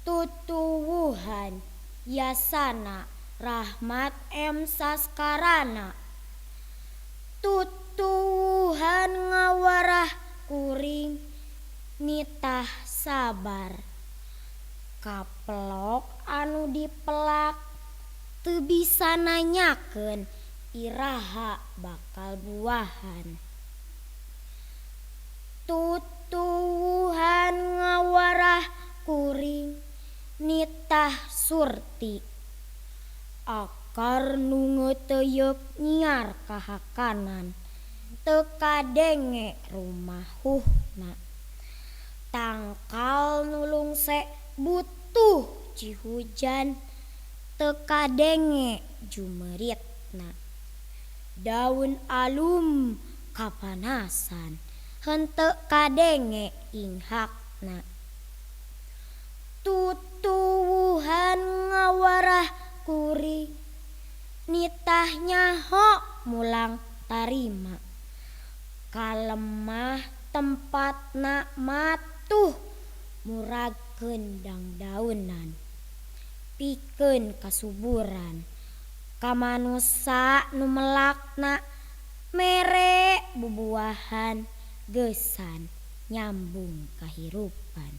Tutuwuhan yasana Rahmat M Saskarana. Tutuwuhan ngawarah kuring nitah sabar. Kapelok anu dipelak teu bisa nanyakeun iraha bakal buahan. Tutuwuhan ngawarah kuring nitah surti. Akar nu ngeuteuyeup nyiar kahakanan teu kadenge rumahuhna. Tangkal nu lungse butuh cihujan teu kadenge jumeritna. Daun alum kapanasan henteu kadenge inghakna. Tutuwuhan ngawarah kuring nitah nyaho mulang tarima. Kalemah tempatna matuh muragkeun dangdaunan pikeun kasuburan. Ka manusa nu melakna mere bubuahan geusan nyambung kahirupan.